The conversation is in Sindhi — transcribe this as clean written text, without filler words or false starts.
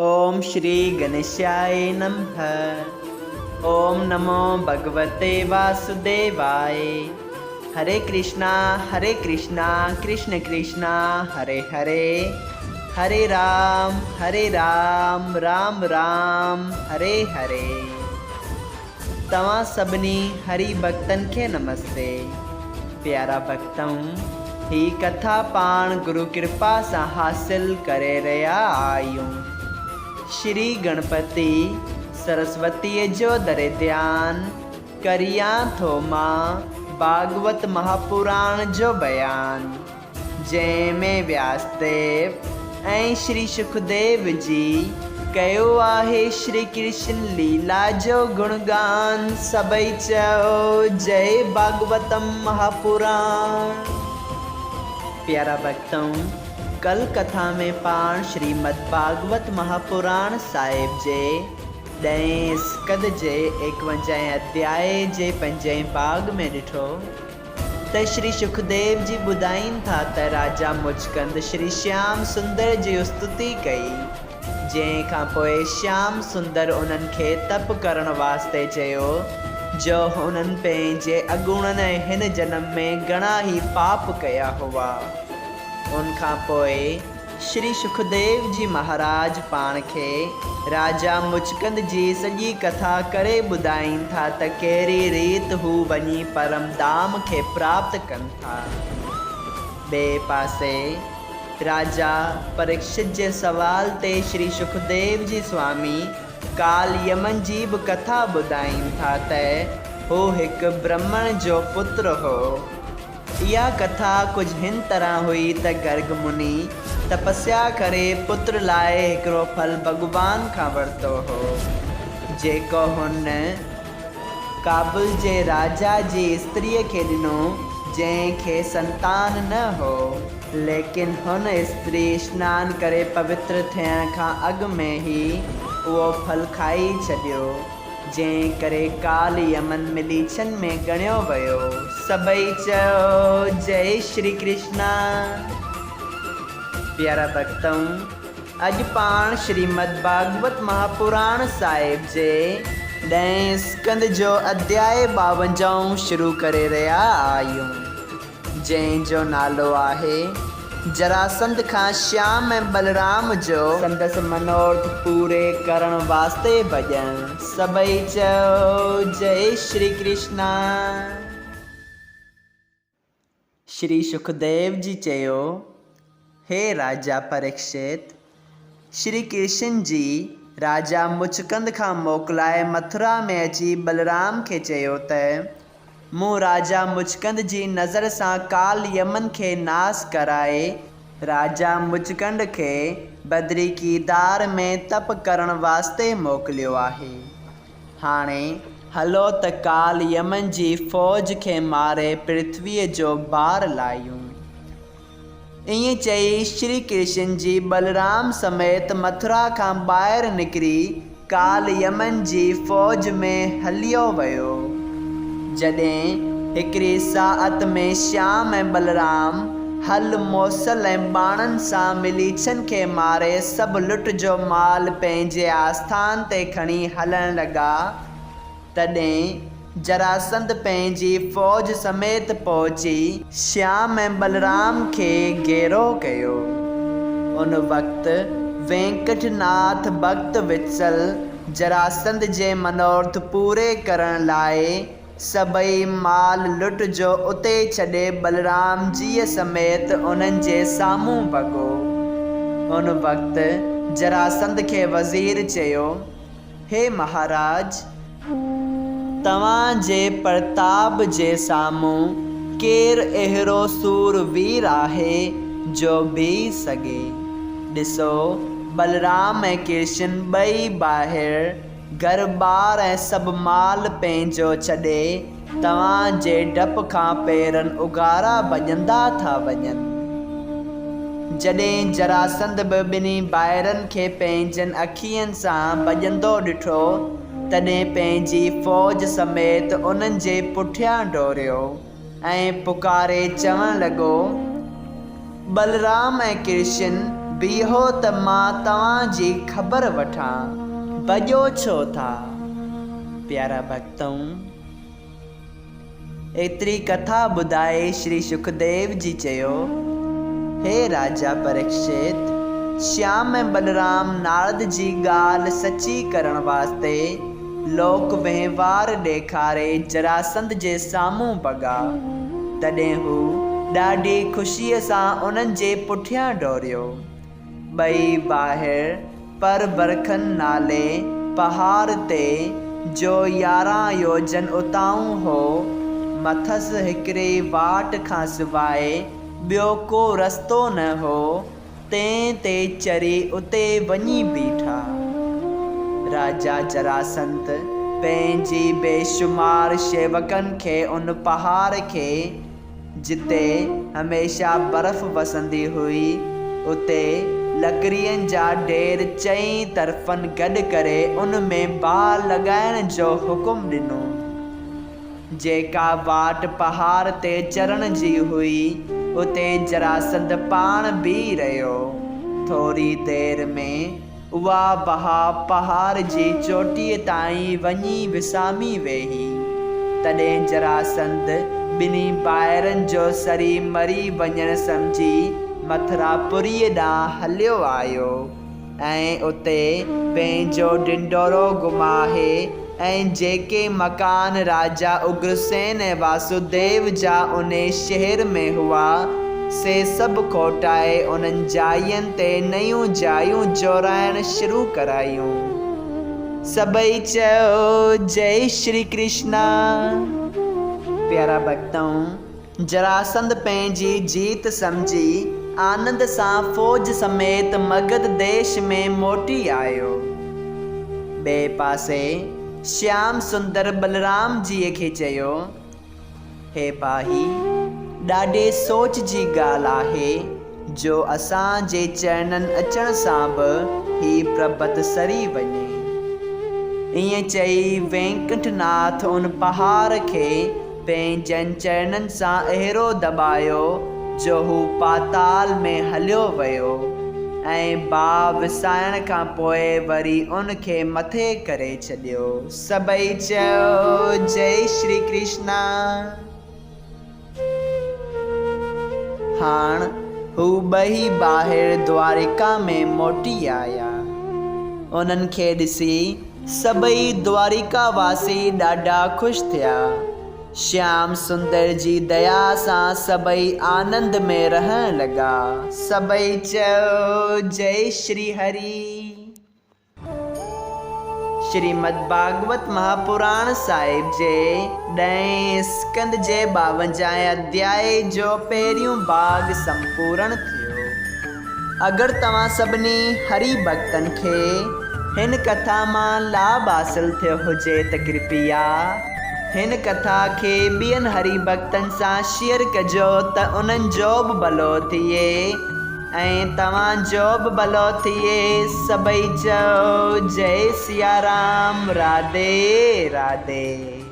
اوم شري گنيشاء نمھ اوم نمو ڀڳوتي واسوديواء هري ڪرشنا هري ڪرشنا ڪرشن ڪرشنا هري هري هري رام هري رام رام رام هري هري توهان سڀني هري ڀڳتن کي نمستي پيارا ڀڳتؤ هي ڪٿا پاڻ گرو ڪرپا سان حاصل ڪري رهيا آهيون. شري گڻپتي سرسوتيء جو دري ڌيان ڪريان ٿو مان ڀاڳوت مهاپراڻ جو بيان جنهن ۾ وياس ديو ۽ شري شڪديو جي ڪيو آهي شري ڪرشن ليلا جو گڻگان سڀئي چئو جئي ڀاڳوتم مهاپراڻ. پيارا ڀڳتؤ! ڪل ڪٿا ۾ پاڻ شريمد ڀاڳوت مهاپراڻ صاحب جي ڏهين اسڪند جي ايڪونجاهين اڌيائي جي پنجين ڀاڳ ۾ ڏٺو ته شري شڪديو جي ٻڌائين ٿا ته راجا مچڪند شري شيام سندر جي استتي ڪئي، جنهن کان پوء شيام سندر انهن کي تپ ڪرڻ واسطي چيو، جو هنن پنهنجي اڳوڻن ۽ هن جنم ۾ گهڻا ئي پاپ ڪيا هئا. ان کان پوء. شري شڪديو جي مهاراج پاڻ کي راجا مچڪند جي سڄي ڪٿا ڪري ٻڌائين ٿا ته ڪهڙي ريت هو وڃي پرم ڌام کي پراپت ڪن ٿا. ٻئي پاسي راجا پريڪشت جي سوال تي شري شڪديو جي سوامي ڪال يمن جي به ڪٿا ٻڌائين ٿا ته هو هڪ برهمڻ جو پتر هو. اها ڪٿا ڪجهه هن طرح هئي ته گرگ مني تپسيا ڪري پتر لاء هڪڙو ڦل ڀڳوان کان ورتو هو، جيڪو هن ڪابل جي راجا جي استريء کي ڏنو، جنهن کي سنتان نه هو. ليڪن هن استري اشنان ڪري پوتر ٿيڻ کان اڳ ۾ ئي اهو ڦل کائي ڇڏيو. جنهن ڪري ڪال يمن مليڇن ۾ ڳڻيو ويو. سڀئي چئو جئي شري ڪرشنا. پيارا ڀڳتؤ! اڄ پاڻ شريمد ڀاڳوت مهاپراڻ صاحب جي ڏهين اسڪنڌ جو اڌياء ٻاونجاهون شروع ڪري رهيا آهيون. جنهن جو نالو آهي جراسنڌ کان شيام ۽ بلرام جو. سندس منورٿ پوري ڪرڻ واسطي ڀڄڻ. سڀئي چئو جئي شري ڪرشنا. شري شڪديو جي چيو، هي راجا پريڪشت! شري ڪرشن جي راجا مچڪند کان موڪلائي مٿرا ۾ اچي بلرام کي چيو ته، مون راجا مچڪند جي نظر سان ڪال يمن کي ناس ڪرائي، راجا مچڪنڊ کي بدريڪيدار ۾ تپ ڪرڻ واسطي موڪليو آهي. هاڻي هلو ته ڪال يمن جي فوج کي ماري پرٿويء جو بار لاهيون. ائين چئي شري ڪرشن جي بلرام سميت مٿرا کان ٻاهر نڪري ڪال يمن جي فوج ۾ هليو ويو. جڏهن هڪڙي ساعت ۾ شيام ۽ بلرام هل موصل ۽ ٻاڻن سان مليڇن کي ماري سڀ لٽ جو مال پنهنجي آسٿان تي کڻي هلڻ لڳا، تڏهن جراسنڌ پنهنجي فوج سميت پهچي شيام ۽ بلرام کي گهيرو ڪيو. ان وقت وينڪٽ ناٿ ڀڳت وتسل جراسنڌ جي منورٿ پوري ڪرڻ لاء سڀئي مال لٽ جو اتي ڇڏي بلرام جيء سميت انهن جي سامهون ڀڳو. ان وقت جراسنڌ کي وزير چيو. هي مهاراج! توهان جي پرتاب جي سامهون ڪير اهڙو سور وير آهي جو بيهي سگهي؟ ڏسو، بلرام ۽ ڪرشن ٻئي ٻاهر گهر ٻار ۽ سڀ مال پنهنجو ڇڏي توهان جي ڊپ کان پيرن اگهاڙا ڀڄندا ٿا وڃن. جڏهن جراسنڌ به ٻنهي ڀائرن کي پنهنجن اکين سان ڀڄندو ڏٺو، تڏهن پنهنجي فوج سميت انهن جي پٺيان ڊوڙيو ۽ پڪاري چوڻ لڳو، بلرام ۽ ڪرشن! بيهو ته مان توهان جي خبر وٺان، ڀڄو ڇو ٿا؟ پيارا ڀڳتؤ! ايتري ڪٿا ٻڌائي شري شڪديو جي چيو، هي راجا پريڪشت! شيام ۽ بلرام نارد جي ڳالهه سچي ڪرڻ واسطي لوڪ وهنوار ڏيکاري جراسنڌ جي سامهون ڀڳا، تڏهن هو ڏاڍي خوشيء سان انهن جي پٺيان ڊوڙيو. ٻئي ٻاهر پربرکن نالي پهاڙ تي، جو 11 يوجن اتاهون هو، مٿس هڪڙي واٽ کان سواء ٻيو ڪو رستو نه هو، تنهن تي چڙهي اتي وڃي بيٺا. راجا جراسنت پنهنجي بيشمار شيوڪن کي ان پهاڙ کي، جتي هميشه برف وسندي هئي، اتي لڪڙين جا ڍير چئين طرفن گڏ ڪري ان ۾ باهه لڳائڻ جو حڪم ڏنو. جيڪا واٽ پهاڙ تي چڙهڻ جي هئي، اتي جراسنڌ پاڻ بيهي رهيو. ٿوري دير ۾ اها باهه پهاڙ جي چوٽيء تائين وڃي وسامي ويئي. تڏهن جراسنڌ ٻنهي ڀائرن جو سڙي مري وڃڻ سمجهي مٿراپوريء ڏانهن هليو آيو ۽ اتي پنهنجو ڍنڍورو گهمائي ۽ جيڪي مڪان راجا اگرسين ۽ واسوديو جا انهي شهر ۾ هئا، سي سڀ کوٽائي انهن جاين تي نيون جايون جوڙائڻ شروع ڪرايون. سڀئي چيو، جئي شري ڪرشنا! پيارا ڀڳتؤ! جراسنڌ پنهنجي جيت سمجهي آنند سان فوج سميت مگڌ ديش ۾ موٽي آيو. ٻئي پاسي شيام سندر بلرام جيء کي چيو، هي ڀائي! ڏاڍي سوچ جي ڳالهه آهي جو اسان جي چرڻن اچڻ سان به هي پربت سري وڃي. ائين چئي وينڪنٺ ناٿ ان پهاڙ کي پنهنجن چرڻن سان اهڙو دٻايو جو هو پاتال ۾ هليو ويو ۽ باهه وسائڻ کان پوء وري ان کي مٿي ڪري ڇڏيو. سڀئي چيو، جئي شري ڪرشنا. هاڻ هو ٻئي ٻاهر دوارڪا ۾ موٽي آيا. انهن کي ڏسي سڀئي دوارڪا واسي ڏاڍا خوش ٿيا. شيام سندر جي ديا سان سڀئي آنند ۾ رهڻ لڳا. سڀئي چيو، جئي شري هري. شريمد ڀاڳوت مهاپراڻ صاحب جي ڏهين اسڪنڌ جي ٻاونجاهين اڌيائي جو پهريون ڀاڳ سمپورڻ ٿيو. اگر توهان سڀني هري ڀڳتن کي هن ڪٿا مان لاڀ حاصل ٿيو هجي ته ڪرپيا هن ڪٿا کي ٻين هري ڀڳتن سان شيئر ڪجو ته انهن جو به ڀلو ٿئي ۽ توهان جو به ڀلو ٿئي. سڀئي چئو جئي سيارام راڌي راڌي.